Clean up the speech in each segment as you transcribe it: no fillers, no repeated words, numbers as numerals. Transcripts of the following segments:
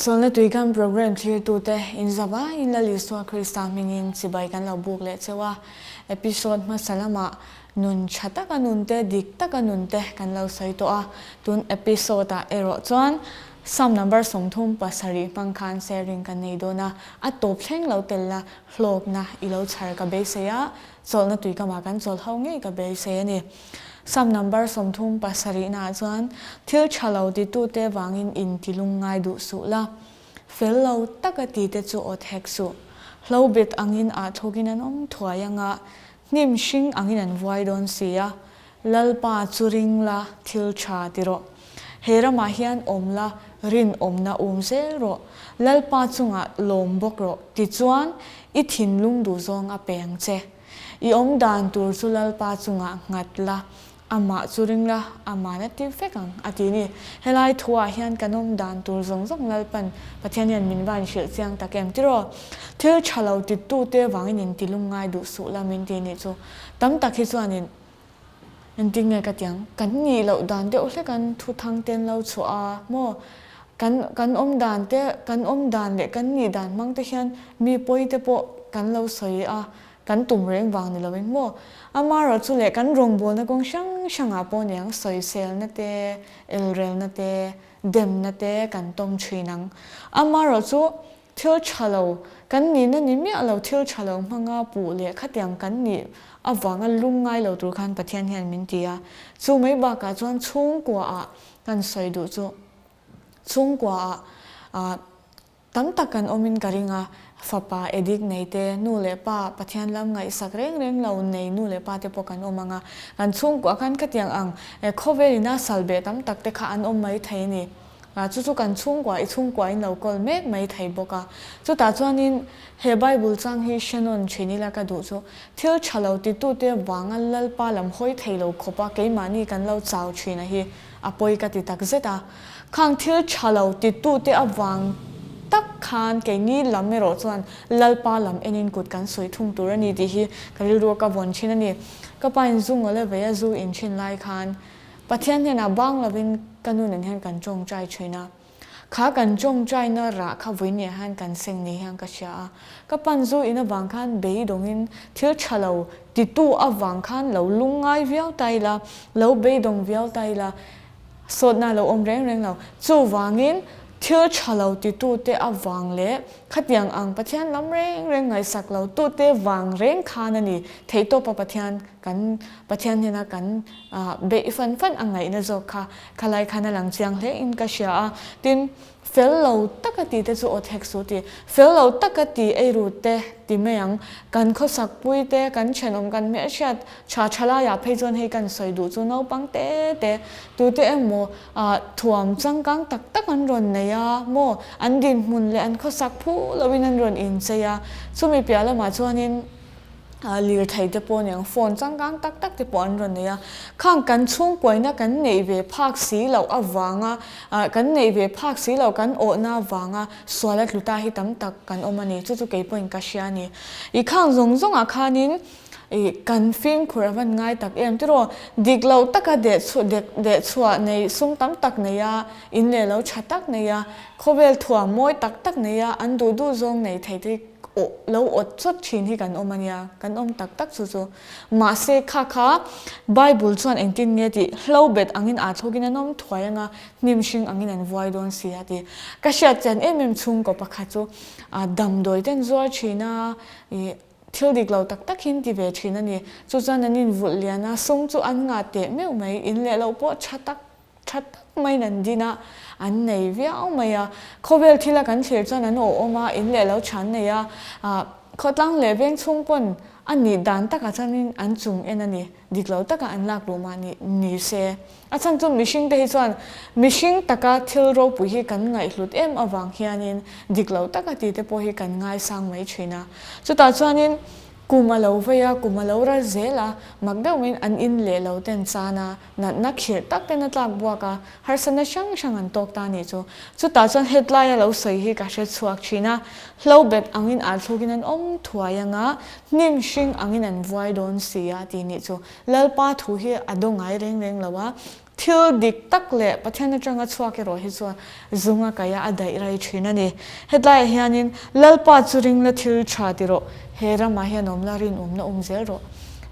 Chawlhna Tuikam Programme thlirtute inzavaiin Lal Isua Krista hmingin chibai kan lo buk leh cheu a. Episode hmasa lamah nun tha taka nun te, dik taka nun te kan lo sawi tawh a. Tun episode ah erawh chuan Psalm number 37 hmang khan sharing kan nei dawn a. A tawp thleng lo tel la hlawkna i lo chhar ka beisei a, chawlhna tuikamah kan chawl ho ngei ka beisei a ni. Psalm number 37 naah chuan, Thil tha lo titute vangin in ti lungngai duh suh la, fel lo taka tite chu awt hek suh. Hlo bet angin ah thawkin an awm thuai anga, hnim hring angin an vuai dawn si a. Lalpa chu ring la, thil tha ti rawh. He ramah hian awm la, rinawmna um zel rawh. Lalpa chungah lawm bawk rawh, tichuan i thinlung duhzawng a pe ang che. I awm dan tur chu Lalpa chungah nghat la, amah chu ring la, aman a ti vek ang, a ti ni. Helai thuah hian kan awm dan tur zawng zawng Lalpan Pathian hian min van hrilh chiang tak em tiraw? Thil tha lo titute vangin in ti lungngai duh suh la min ti nih chu. Tam tak hi chuanin Engtin nge ka tiang? Kan nih loh dan deuh hlek an thu thang ten lo chhuah a maw? Kan kan awm dan te, kan awm dan leh kan nih dan hmang te hian mi pawi te pawh kan lo sawi a, kan tum reng vang ni lovin maw? Amaherawh chu leh kan rawngbawlna kawng hrang hrangah pawh niang sawiselna te, elrelna te, demna te kan tawng thin ang. Amaherawh chu Thil tha lo, kan nihna ni miah lo thil tha lo hmanga puh leh khatiang kan nih avanga lum ngai lo tur khan Pathian hian min ti a. Chu mai bakah chuan chhungkuaah kan sawi duh chu chhungkuaah ah tam tak kan awmin ka ring a, fapa edik nei te, nu leh pa Pathian lam ngaihsak reng reng lo nei nu leh pa te pawh kan awm ang a. Kan chhungkuah khan khatiang ang khawvel ina salbeh tam tak te kha an awm mai thei a ni. A, chu chu kan chhungkua, i chhungkua in lo kawl mek mai thei bawk a. Chutah chuanin he Bible chang hi hre nawn thin ila ka duh chu, thil tha lo titute vanga Lalpa lam hawi thei lo khawpa keimahni kan lo chau thin a hi a pawi ka ti tak zet a. Khang thil tha lo titute avang tak khan keini lam erawh chuan Lalpa lam enin kut kan sawi thung tur a ni tih hi ka rilru ka vawn thin a ni. Ka pa in zu ngawl e vei a zu in thin lai khan Pathian hnenah bang lovin ka nu nen hian kan tawngtai thin a. Kha kan tawngtaina rah kha vawinia hian kan seng ni hian ka hria a. Ka pan zu in avang khan beidawngin thil tha lo titu avang khan lo lungngai viau ta ila, lo beidawng viau ta ila, sawtna lo awm reng reng lo. Chuvangin thil tha lo titute avang leh khatiang ang Pathian lam reng reng ngaihsak lo tute vang reng khan a ni theihtawpa Pathian kan Pathian hnena kan beih fan fan a ngaihna zawk kha khalai khan a lang chiang hle in ka hria a. Tin, fel lo taka ti te chu awt hek suh ti. Fel lo taka ti ei ru te ti mai ang. Kan khawsak pui te, kan thenawm, kan hmelhriat tha tha laiah phei chuan hei kan sawi duh chu naupang te te, tute emaw thuam changkang tak tak an rawn nei a maw, an dinhmun leh an khawsak phu loin an rawn inchei a. Chumi piah lamah chuanin, Lirthei te pawh aniang phone changkang tak tak te pawh an rawn nei a, khang kan chhungkuaina kan neih ve phak si loh avanga kan neih ve phak si loh kan awhna avanga sual a tlu ta hi tam tak kan awm a ni, chu chu kei pawhin ka hria a ni. I khang zawng zawngah khanin i kan fimkhur a van ngai tak em tiraw, dik loh taka deh deh chhuah nei sum tam tak nei a, in leh lo tha tak nei a, khawvel thuam mawi tak tak nei a, an duh duh zawng nei thei te Aw lo awt chawt thin hi kan awm a nia, kan awm tak tak chu chu. Mahse kha kha Bible chuan engtin nge tih hlo bet angin aa thlawkin an awm thuai anga hnim hring angin an vuai dawn si a ti. Ka hriat chian em em chhungkaw pakhat chu damdawi ten zuar thin a, ih thil dik lo tak tak hi an ti ve thin a ni. Chu chuan an invulh lian a, sum chu an ngah teh meuh mai, in leh loh pawh tha tak Tha tak maiin an din a, an nei viau mai a. Khawvel thila kan thlir chuan an awhawm a, in leh lo tha an nei a. Khawtlang leh veng chhung pawn a nih dan takah chuanin an chung en a ni, dik lo taka an lak luh mah ni ni se. A chhan chu mihring te hi chuan mihring taka thil ropui hi kan ngaihhlut em avang hianin dik lo taka tih te pawh hi kan ngaisang mai thin a. Chutah chuanin kum a lo vei a, kum a lo ral zel a, mak deuh maiin an in leh lo ten chan a. Natna khirh tak ten a tlak buak a, harsatna hrang hrang an tawk ta nih chu. Chutah chuan hetlai a lo sawi hi ka hre chhuak thin a, hlo bet angin aa thluk in an awm thuai anga, hnim hring angin an vuai dawn si a tih nih chu. Lalpa thu hi a daw ngai reng reng lo a. Thil dik tak leh Pathian atanga chhuak erawh hi chuan zung a kaih a, a daih rai thin a ni. Hetlaiah hianin Lalpa chu ring la thil tha ti rawh, he ramah hian awm la rinawmna awm zel rawh.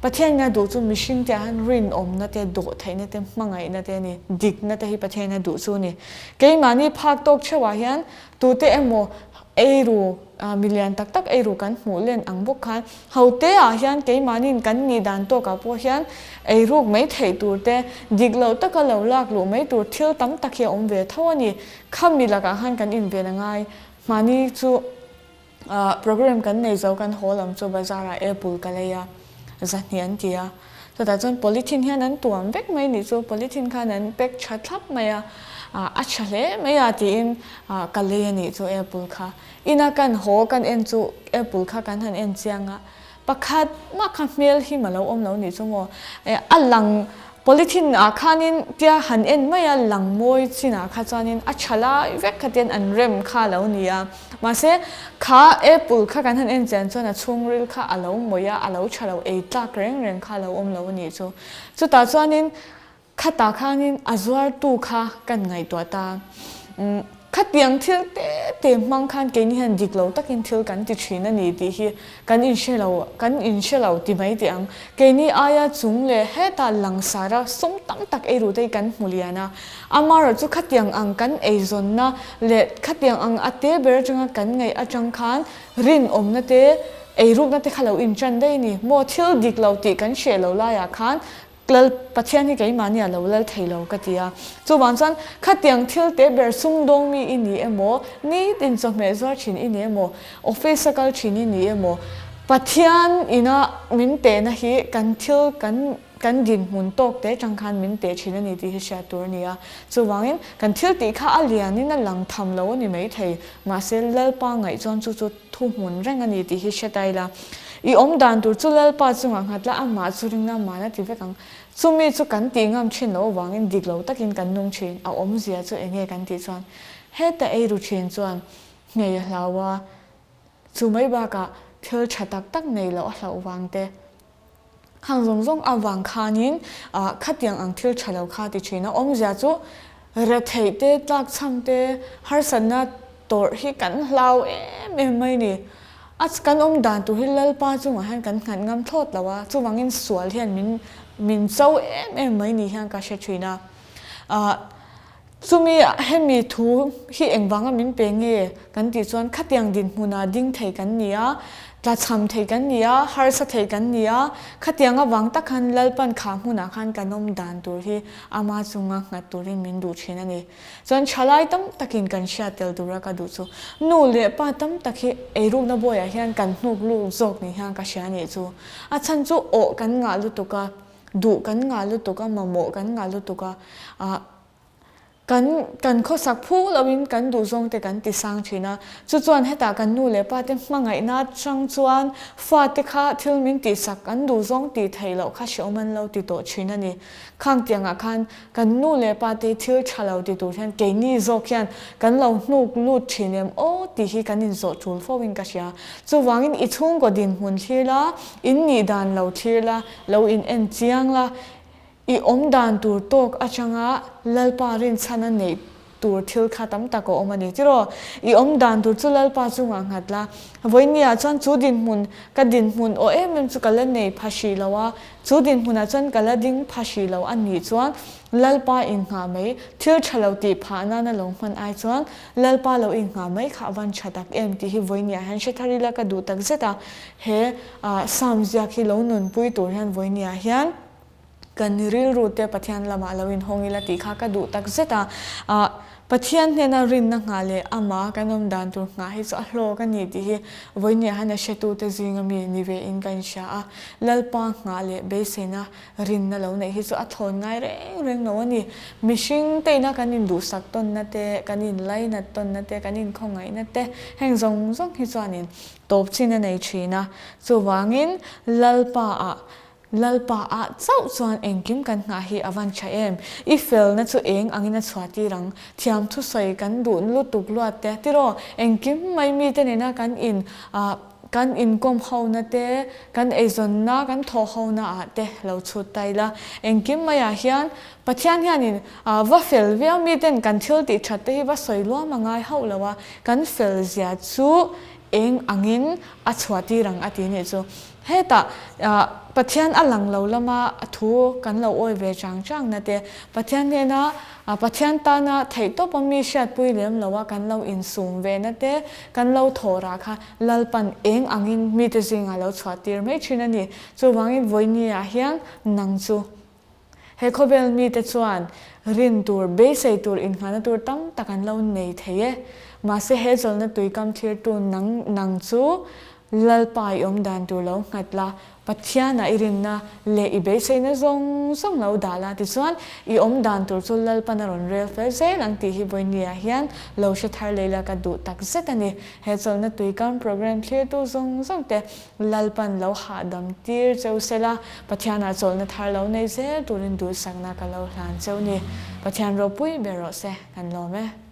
Pathian ina duh chu mihringte ah hian rinawmna te, dawhtheihna te, hmangaihna te a ni, dikna te hi Pathian ina duh chu a ni. Keimahni phak tawk theuhah hian tute emaw eiru, milian tak tak eiru kan hmuh len ang bawk khan Hote ah hian keimahniin kan nih dan tawkah pawh hian eiruk mai theih tur te, dik loh taka lo lak luh mai tur thil tam tak hi a awm ve tho a ni. Khami lakah khan kan inven a ngai. Mahni chu program kan nei zo kan haw lam chu bazar ah apple ka lei a, zahnih an ti a. Chutah chuan polythene hian an tuam vek mai nih chu, polythene khan an pack tha thlap mai a, a tha hle mai a tiin ka lei a nih chu apple kha. Ina kan haw kan en chu apple kha kan han en chiang a, pakhat mah kha hmel him a lo awm lo nih chu maw? A lang polythene ah khanin tia han en mai a, lang mawi chinah kha chuanin a tha lai vek kha tian an rem kha a lo ni a. Mahse kha apple kha kan han en chian chuan a chhungril kha a lo mawi a, a lo tha lo, ei tlak reng reng kha a lo awm lo a nih chu. Chutah chuanin Khatah khanin a zuartu kha kan ngaihtuah ta. Umm, khatiang thil te te hmang khan keini hian dik lo takin thil kan ti thin a ni tih hi kan inhre lo, kan inhre lo ti mai teh ang. Keini aia chung leh hetah langsara sum tam tak ei rute hi kan hmu lian a. Amaherawhchu chu khatiang ang kan eizawnna leh khatiang ang a te ber atanga kan ngaih atang khan rinawmna te, eirukna te kha lo intan daih a ni. Maw thil dik lo tih kan hreh lo laiah khan Lal Pathian hi keimahni a lo lal thei lo ka ti a. Chuvang chuan khatiang thil te ber sumdawng mi i ni emaw, nitin chawhmeh zuar thin i ni emaw, office a kal thin i ni emaw, Pathian ina min tehna hi kan thil kan kan dinhmun tawk te atang khan min teh thin a ni tih hi hriat tur a ni a. Chuvangin kan thil tih kha a lianin a lang tham lo a ni maithei. Mahse Lalpa ngaih chuan chu chu Thuhmun reng a ni tih hi hre ta ila. I awm dan tur chu Lalpa chungah nghat la, amah chu ring la, mahna ti vek ang. Chumi chu kan tih ngam thin loh avangin dik lo takin kan nung thin. A awmzia chu eng nge kan tih chuan heta ei ru thin chuan nghei a hlau a, chu mai bakah thil tha tak tak nei loh a hlauh vang te. Khang zawng zawng avang khanin khatiang ang thil tha lo kha ti thin a, awmzia chu retheih te, tlakchham te, harsatna tawrh hi kan hlau em em mai ni. A kan awm dan tur hi Lalpa chungah hian kan nghat ngam thlawt lo a, chuvangin sual hian min min cho em em mai ni hian ka hre thin a. Chumi hemi thu hi engvanga min pe nge kan tih chuan khatiang dinhmuna ding thei kan ni a, tlachham thei kan ni a, harsa thei kan ni a, khatiang avang tak khan Lalpan kha hmunah khan kan awm dan tur hi ama chunga nghat turin min duh thin a ni. Chuan thalai tam takin kan hriat tel tura ka duh chu nu leh pa tam tak hi eirukna bawiah hian kan hnuk lut zawk ni hian ka hria nih chu. A chhan chu awh kan ngah lutuk a, duh kan ngah lutuk a, mamawh kan ngah lutuk a, ah Kan kan khawsak phu loin kan duhzawng te kan ti sang thin a, chu chuan hetah kan nu leh pa te hmangaihna atang chuan fate kha thil min tihsak an duhzawng tih theih loh kha hreawm an lo ti tawh thin a ni. Khang tiangah khan kan nu leh pa te thil tha lo ti tur hian keini zawk hian kan lo hnuk lut thin em aw tih hi kan inzawh tul fo in ka hria. Chuvangin i chhungkaw dinhmun thlir la, in nih dan lo thlir la, lo in en chiang la, I awm dan tur tawk atanga Lalpa rinchhan a neih tur thil kha tam tak a awm a ni. Tiraw, i awm dan tur chu Lalpa chungah nghat la. Vawinia chuan chu dinhmun, ka dinhmun aw em em chu ka la nei pha hrih lo a, chu dinhmunah chuan ka la ding pha hrih lo a nih chuan Lalpa innghah mai, thil tha lo tih phah nana lo hman ai chuan Lalpa lo innghah mai kha a van tha tak em tih hi vawinia hian hre thar ila ka duh tak zet a. He Psalm ziak hi lo nunpui tur hian vawinia hian. Kan rilru te Pathian lamah lo inhawng ila tih kha ka duh tak zet a. Ah, Pathian hnena rinna nghah leh ama kan awm dan tur nghah hi chu a hlawk a ni tih hi vawinia hian a hretute zinga mi ni ve in ka inhria a. Lalpa nghah leh beiseina rinna lo neih hi chu a thawn ngai reng reng lo a ni. Mihring te ina kan induhsak tawnna te, kan inlainat tawnna te, kan inkhawngaihna te, heng zawng zawng hi chuanin tawp chin a nei thin a. Chuvangin Lalpa ah Lalpa ah chauh chuan engkim kan nghah hi a van tha em? I felna chu eng angin a chhuah tir ang? Thiam thusawi kan duh lutuk luat te tiraw? Engkim mai mite nena kan in ah. Kan inkawm hona te, kan eizawnna, kan thawh hona ah te lo chhut ta ila. Engkim maiah hian Pathian hianin va fel viau miten kan thil tih that te hi va sawi luam a ngai hauh lo a, kan fel zia chu eng angin a chhuah tir ang a ti nih chu. Hetah Pathian a lang lo lama a thu kan lo awi ve chang chang na te, Pathian hnena Pathian tana theihtawpa mi hriatpui lem lo a kan lo insum ve na te, kan lo thawh rah kha Lalpan eng angin mite zingah lo chhuah tir mai thin a ni. Chuvangin vawinia hian nang chu He khawvel mite chuan rin tur, beisei tur, innghahna tur tam tak an lo nei thei e. Mahse he chawlhna tuikam thlirtu nang nang chu Lalpa i awm dan tur lo nghat la, Pathianah i rinna leh i beiseina zawng zawng lo dah la, tichuan i awm dan tur chu Lalpan a rawn rel fel zel ang tih hi vawinia hian lo hre thar lei la ka duh tak zet a ni. He chawlhna tuikam program thlirtu zawng zawng te Lalpan lo hahdam tir cheu sela, Pathianah chawlhna thar lo nei zel turin duhsakna ka lo hlan cheu ni. Pathian ropui ber rawh se, kan lawm e.